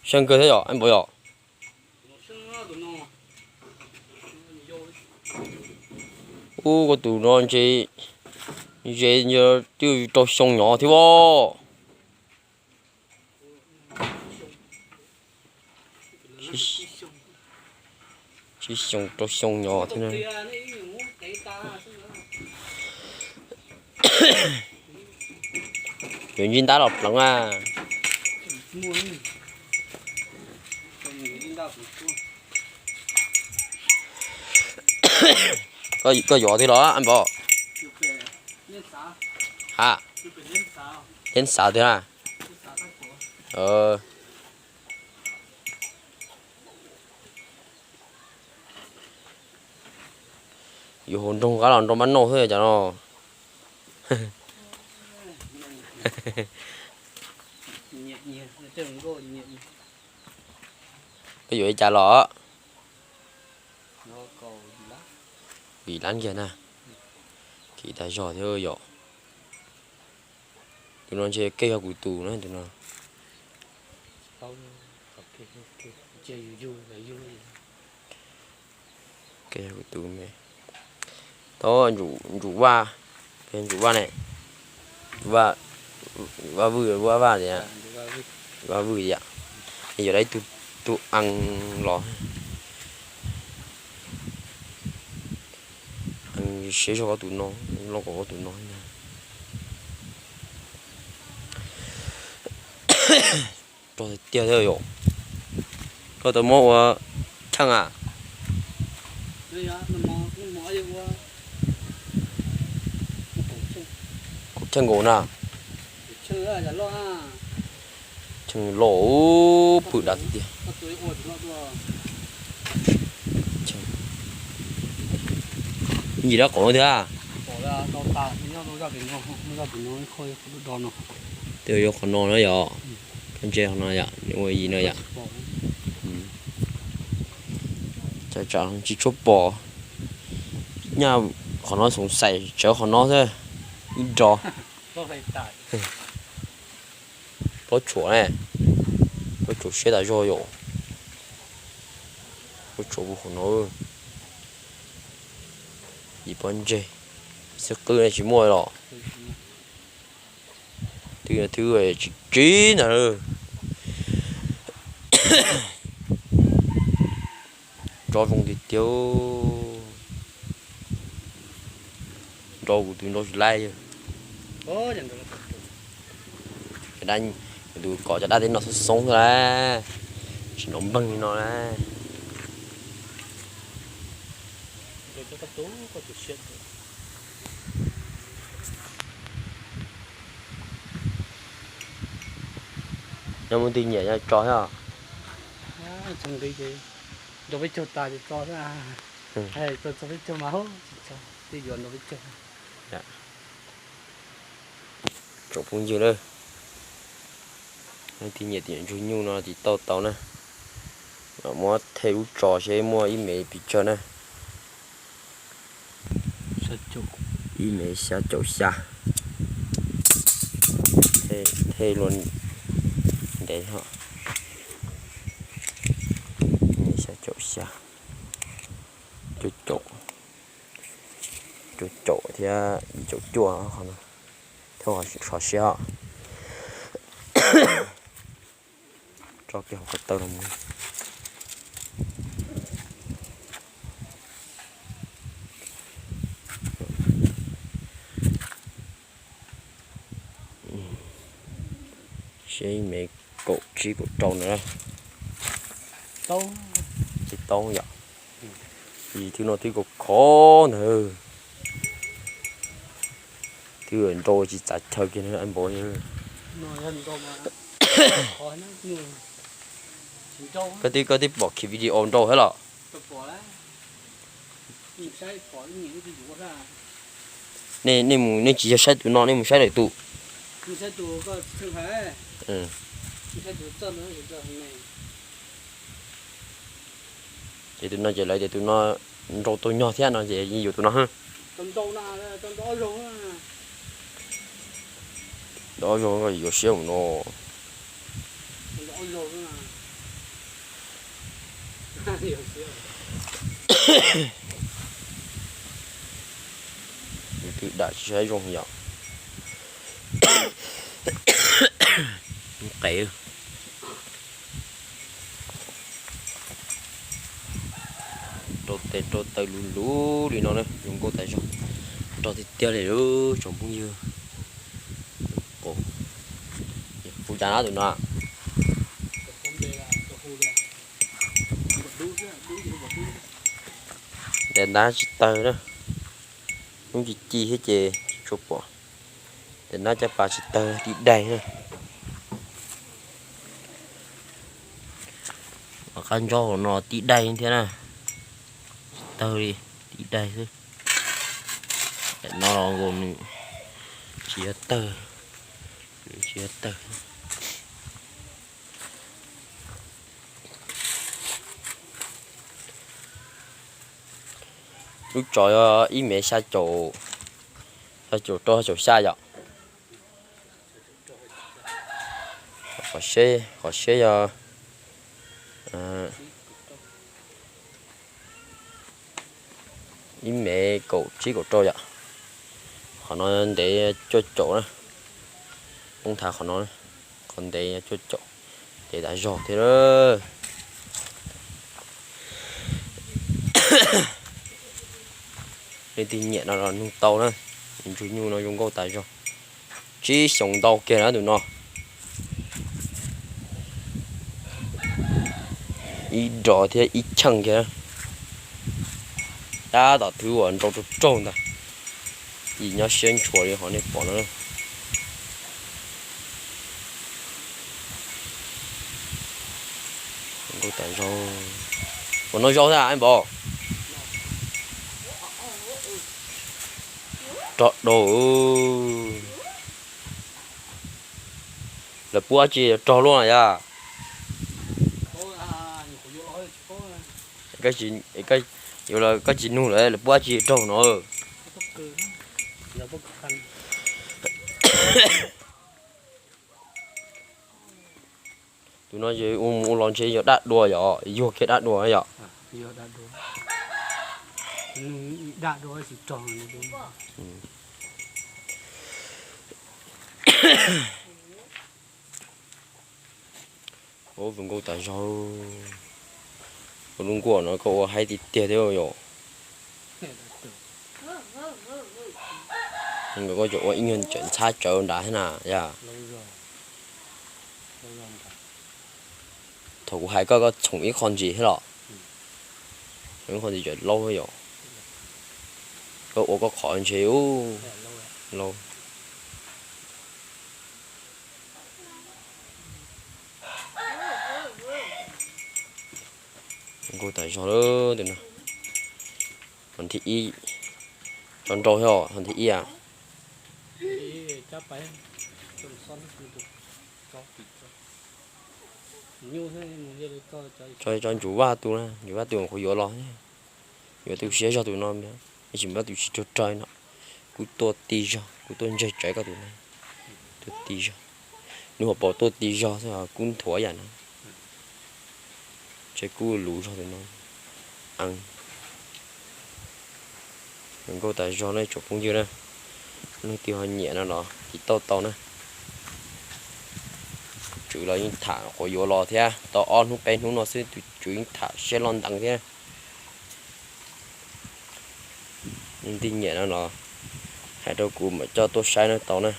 Seej kawg thiab yom, Npaum yom? Ub, koj tus no ntshe, ntshe twb rau xyoo nyov thiab os. Tsib xyoo rau xyoo nyov thiab na. Yuav ntsib ntab los pleev a. Koj yuav twg los Npaum? Ha, Liab Xav twg na? Yuav hauv nroog qab los nrog mab noj xwb cas no. Koj yuav li cas los? Vim lab kiag na. Kim tas zog thiab yom. Tus no ntshe kej yog kuv tus na tus no. Kej yog kuv tus me. Tau Ntsum Vaj, Ntsum Vaj ne. Vaj, Vaj Vwj, Vaj Vaj tias, Vaj Vwj tias yog lawv ib tug, tug ees los. Siab zog koj tus no, loj koj tus no. Rog tiag tiag thiab yom. Koj tau muab ua cheej a? Kuv cheej nkaus na. Cheej loj pwm dav tiag tiag. Ib ntsis dab qhov no thiab. Twb yuav qhov no na yom. Koj ntsia qhov no yom, nws ua yim no yom. Tsam tsam tsis tshua pom. Nyaj qhov no xoom xaim tsawv qhov no xwb. Ib nrov. Plaub tshuam ne, plaub tshuam siab tas zog yom. Plaub tshuam puv qhov no. Yim pob ntseg, xwb qwb tsis muaj los. Twb twb tsis tsiv ntag. Nrov zoo tiag tiag. Nrov kuv twb nrov tsis laib. Tus kom cov dab teb no xoob xoob xwb las, tsis nrov npeeg li no las. Nyob mus twg nyiam nyob tso thiab. Nrau peb caug tas ces tso xwb, tso peb caug mas, twb yuav nrau peb caug. Tsoom phooj ywg na, leej twg nyiam tus nyuam ntsuag nyuj no ces tau tau na. Muab thej lub tso seb muaj ib mev pes tsawg na. Ib mev xya caum xya. Thej luaj ntev, xya caum xya, cuaj caum, cuaj caum thiab yim caum cuaj qhov no. Thov siab os. Tso kiag hauv ko taw los mus. Seb ib mev kaum tsib kaum rau na. Tsis tau yom. Yim twb no twb kaum khov ntawd. Twb nrau tsis txav chaw kiag na npaum. Koj twb, koj twb pom kiag video nrau thiab los? Nej, nej mus, nej tsis yog saib tus no, nej mus saib lwm tus. Ces tus no ces lawv tias tus no nrau tau nyog thiab no ces yeej yuav tus no. Nrau ob zaug yuav siab mus no. Tus twg dam tsis saib zoo yom. Qev rau tes rau taw luv luv li no na, zoo nkauj tas zog, nrog tiag tiag li lub tsoom phooj ywg. Hu cas na tus no? Ntev ntab tsis tawg na, hnub ci ci thiab ces tsis tshua pom. Ntev ntab caj pas tsis tawg tib daig na. Qab ntsob hauv no tib daig thiab na, tsis tawg li, tib daig xwb. Tam no los nkaus nws tsis yog tawg, nws tsis yog tawg. Lub tsov yog ib mev xya caum, xya caum rau xya caum xya yom. Qhov seb, qhov seb yog ib mev kaum tsib kaum rau yom. Qhov no ntev cuaj caum na, poob thav qhov no, qhov ntev cuaj caum, ntev tas zog thiab. Leej twg nyiam no los nug tau na, ntsuag nyuj no zoo nkauj tas zog. Tsib xyoos ntau kiag na tus no. Ib dos thiab ib cheej kiag. Tab tom thwv uas nrau raug raug ntag. Yim nyob siab ntshua li qhov nej pom no. Nkauj tas zog. Ua no zaub thiab npawg? Rog dau. Lawv pub dab tsi rog luaj na yog? Yuav los koj tsis nug lawv, lawv pub dab tsi rog no? Tus no yog ua mus ua los ntshe yog dab dua yom, yuag kiag dab dua yom. Ua nkauj tas zog. Ua lub nkuaj no koj ua haib tiag tiag thiab yom. Nkawd koj cov ua ib nyuag cawv ntxhab cawv nrad thiab na yom. Thaum kuv hais koj, koj txhoom ib qho ntsis thiab los? Txhoom ib qho ntsis cov laub yom. Koj ua koj qhov ntshe ub, laub. Nkauj tas zog lawm tus no. Hov thib ib, tso nrau thiab, hov thib ib a. Tso, tso ntsum vaj tus na, ntsum vaj tus qhuav yuav los, yuav tus siab zog tus no, tab sis mas tus tsis raug raug no. Kuv tuaj ti zog, kuv tuaj ntseg tsawv koj tus no, tuaj ti zog. Nws hauv paus tuaj ti zog xwb, kuv nthuav yam no. Ntshe kuj luv zog tus no. Nkauj tas zog na tsoom phooj ywg na, leej twg ho nyiam no los tiv tauj tau na. Tswv los yeej tham qhuav yuav los thiab, tau ob hnub peb hnub no xwb tus tswv yeej tham siab loj nteev thiab. Leej twg nyiam no los hais rau kuv mam coj tuaj saib no tau na.